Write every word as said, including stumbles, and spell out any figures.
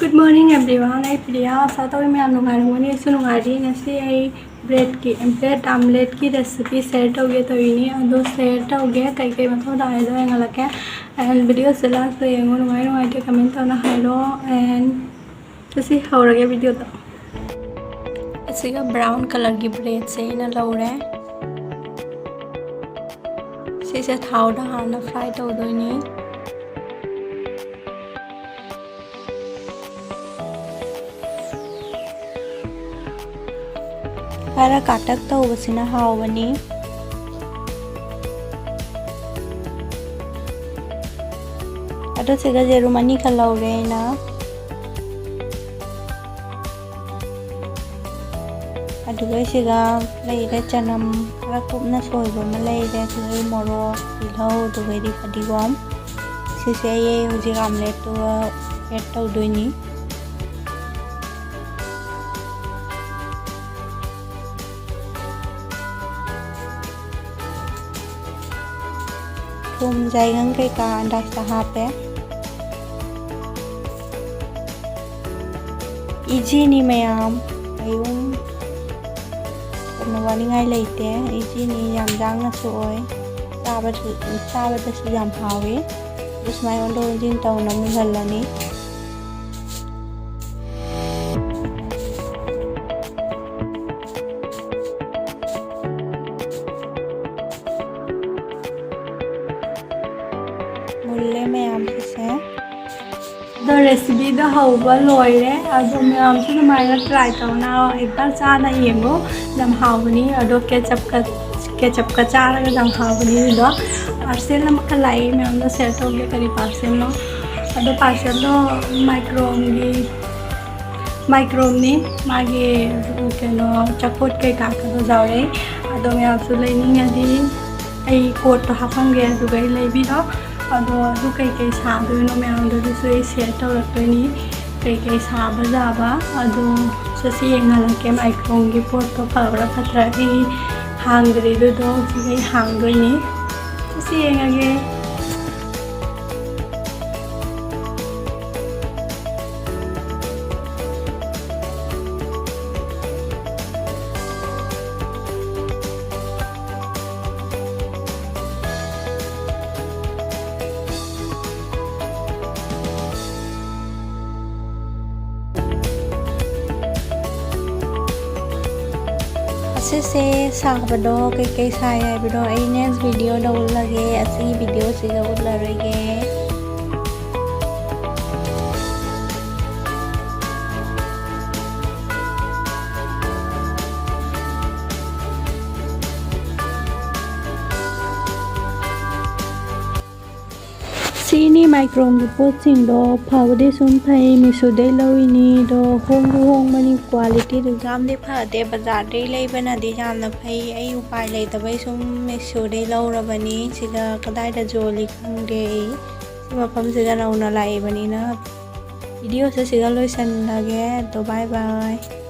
Good morning everyone, ꯑꯩ ꯄ꯭ꯔꯤꯌꯥ꯫ ꯑꯥꯁꯥ ꯇꯧꯏ ꯃꯌꯥꯝ ꯅꯨꯡꯉꯥꯏꯔꯝꯒꯅꯤ꯫ ꯑꯩꯁꯨ ꯅꯨꯡꯉꯥꯏꯔꯤ꯫ ꯉꯁꯤ ꯑꯩ bread ꯀꯤ, bread omelette ꯀꯤ recipe share ꯇꯧꯒꯦ ꯇꯧꯔꯤꯅꯤ꯫ ꯑꯗꯣ share ꯇꯧꯒꯦ, ꯀꯩꯀꯩ ꯃꯊꯧ ꯇꯥꯏ ꯍꯥꯏꯗꯣ ꯌꯦꯡꯍꯜꯂꯛꯀꯦ꯫ And video ꯁꯦ last ꯇ ꯌꯦꯡꯉꯣ, ꯅꯨꯡꯉꯥꯏ ꯅꯨꯡꯉꯥꯏꯇꯦ comment ꯇꯧꯅ ꯍꯥꯏꯔꯣ꯫ And ꯆꯠꯁꯤ, ꯍꯧꯔꯒꯦ video ꯗꯣ꯫ ꯑꯁꯤꯒ brown colour ꯒꯤ bread ꯁꯦ ꯑꯩꯅ ꯂꯧꯔꯦ꯫ ꯁꯤꯁꯦ ꯊꯥꯎꯗ ꯍꯥꯟꯅ fry ꯇꯧꯗꯣꯏꯅꯤ꯫ ꯈꯔ ꯀꯥꯇꯛ ꯇꯧꯕꯁꯤꯅ ꯍꯥꯎꯕꯅꯤ꯫ ꯑꯗꯨ ꯁꯤꯒ ꯌꯦꯔꯨꯝ ꯑꯅꯤꯈꯛ ꯂꯧꯔꯦ ꯑꯩꯅ꯫ ꯑꯗꯨꯒ ꯁꯤꯒ ꯂꯩꯔꯦ ꯆꯅꯝ ꯈꯔ ꯀꯨꯞꯅ ꯁꯣꯏꯕ ꯑꯃ ꯂꯩꯔꯦ, ꯑꯗꯨꯒ ꯃꯣꯔꯣꯛ, ꯇꯤꯜꯍꯧ, ꯑꯗꯨꯒꯩꯗꯤ ꯐꯗꯤꯒꯣꯝ꯫ ꯁꯤꯁꯦ ꯑꯩ ꯍꯧꯖꯤꯛ omelette ꯇꯨꯒ add ꯇꯧꯗꯣꯏꯅꯤ꯫ ꯊꯨꯝ, ꯌꯥꯏꯉꯪ ꯀꯩꯀꯥ ꯑꯟꯗꯥꯖꯇ ꯍꯥꯞꯄꯦ꯫ Easy ꯅꯤ ꯃꯌꯥꯝ, ꯀꯩꯝ ꯀꯩꯅꯣ ꯋꯥꯅꯤꯡꯉꯥꯏ ꯂꯩꯇꯦ꯫ Easy ꯅꯤ, ꯌꯥꯝ ꯌꯥꯡꯅꯁꯨ ꯑꯣꯏ, ꯆꯥꯕꯁꯨ, ꯆꯥꯕꯗꯁꯨ ꯌꯥꯝ ꯍꯥꯎꯏ꯫ ꯑꯗꯨ ꯁꯨꯃꯥꯏꯅ ꯑꯣꯟꯊꯣꯛ ꯑꯣꯟꯁꯤꯟ ꯇꯧꯅ ꯃꯨꯜꯍꯜꯂꯅꯤ꯫ ꯃꯨꯜꯂꯦ ꯃꯌꯥꯝꯁꯤꯁꯦ꯫ ꯑꯗꯣ recipe ꯗꯣ ꯍꯧꯕ ꯂꯣꯏꯔꯦ꯫ ꯑꯗꯣ ꯃꯌꯥꯝꯁꯨ ꯑꯗꯨꯃꯥꯏꯅ try ꯇꯧꯅ ꯍꯦꯛꯇ ꯆꯥꯅ ꯌꯦꯡꯉꯨ꯫ ꯌꯥꯝ ꯍꯥꯎꯕꯅꯤ꯫ ꯑꯗꯣ ketchup ꯀ, ketchup ꯀ ꯆꯥꯔꯒ ꯌꯥꯝ ꯍꯥꯎꯕꯅꯤ꯫ ꯑꯗꯣ parcel ꯑꯃꯈꯛ ꯂꯥꯛꯏ, ꯃꯌꯥꯝꯗ share ꯇꯧꯒꯦ ꯀꯔꯤ parcel ꯅꯣ꯫ ꯑꯗꯣ parcel ꯗꯣ Micron ꯒꯤ, Micron ꯅꯤ꯫ ꯃꯥꯒꯤ, ꯎꯝ, ꯀꯩꯅꯣ, ꯆꯥꯄꯣꯠ ꯀꯩꯀꯥ ꯈꯔ ꯌꯥꯎꯔꯛꯏ꯫ ꯑꯗꯣ ꯃꯌꯥꯝꯁꯨ ꯂꯩꯅꯤꯡꯉꯗꯤ ꯑꯩ code ꯇꯣ ꯍꯥꯞꯄꯝꯒꯦ, ꯑꯗꯨꯒ ꯑꯩ ꯂꯩꯕꯤꯔꯣ꯫ ꯑꯗꯣ ꯑꯗꯨ ꯀꯩꯀꯩ ꯁꯥꯗꯣꯏꯅꯣ ꯃꯌꯥꯝꯗꯨꯒꯤꯁꯨ ꯑꯩ share ꯇꯧꯔꯛꯇꯣꯏꯅꯤ꯫ ꯀꯩꯀꯩ ꯁꯥꯕ ꯌꯥꯕ ꯑꯗꯣ ꯆꯠꯁꯤ ꯌꯦꯡꯍꯜꯂꯛꯀꯦ꯫ Micron ꯒꯤ ꯄꯣꯠꯇꯣ ꯐꯕ꯭ꯔꯥ ꯐꯠꯇ꯭ꯔꯥ ꯑꯩ ꯍꯥꯡꯗ꯭ꯔꯤ, ꯑꯗꯨꯗꯣ ꯍꯧꯖꯤꯛ ꯑꯩ ꯍꯥꯡꯗꯣꯏꯅꯤ꯫ ꯆꯠꯁꯤ ꯌꯦꯡꯉꯒꯦ꯫ ꯁꯤꯁꯦ ꯁꯥꯕꯗꯣ ꯀꯩꯀꯩ ꯁꯥꯏ ꯍꯥꯏꯕꯗꯣ ꯑꯩ next video ꯗ ꯎꯠꯂꯒꯦ꯫ ꯑꯁꯤꯒꯤ video ꯁꯤꯒ ꯎꯠꯂꯔꯣꯏꯒꯦ꯫ ꯁꯤꯅꯤ ꯃꯥꯏꯀ꯭ꯔꯣꯟꯒꯤ ꯄꯣꯠꯁꯤꯡꯗꯣ꯫ ꯐꯕꯗꯤ ꯁꯨꯝ ꯐꯩ, ꯃꯤꯁꯣꯗꯩ ꯂꯧꯔꯤꯅꯤ ꯑꯗꯣ ꯍꯣꯡꯁꯨ ꯍꯣꯡꯕꯅꯤ꯫ Quality ꯗꯨ ꯌꯥꯝꯗꯤ ꯐꯗꯦ, ꯕꯖꯥꯔꯗꯩ ꯂꯩꯕꯅꯗꯤ ꯌꯥꯝꯅ ꯐꯩ꯫ ꯑꯩ ꯎꯄꯥꯏ ꯂꯩꯇꯕꯩ ꯁꯨꯝ ꯃꯤꯁꯣꯗꯩ ꯂꯧꯔꯕꯅꯤ꯫ ꯁꯤꯒ ꯀꯗꯥꯏꯗ ꯌꯣꯜꯂꯤ ꯈꯪꯗꯦ꯫ ꯑꯩ ꯁꯤ ꯃꯐꯝꯁꯤꯗ ꯅꯧꯅ ꯂꯥꯛꯏꯕꯅꯤꯅ꯫ Video ꯁꯦ ꯁꯤꯒ ꯂꯣꯏꯁꯤꯜꯂꯒꯦ꯫ ꯑꯗꯣ bye bye꯫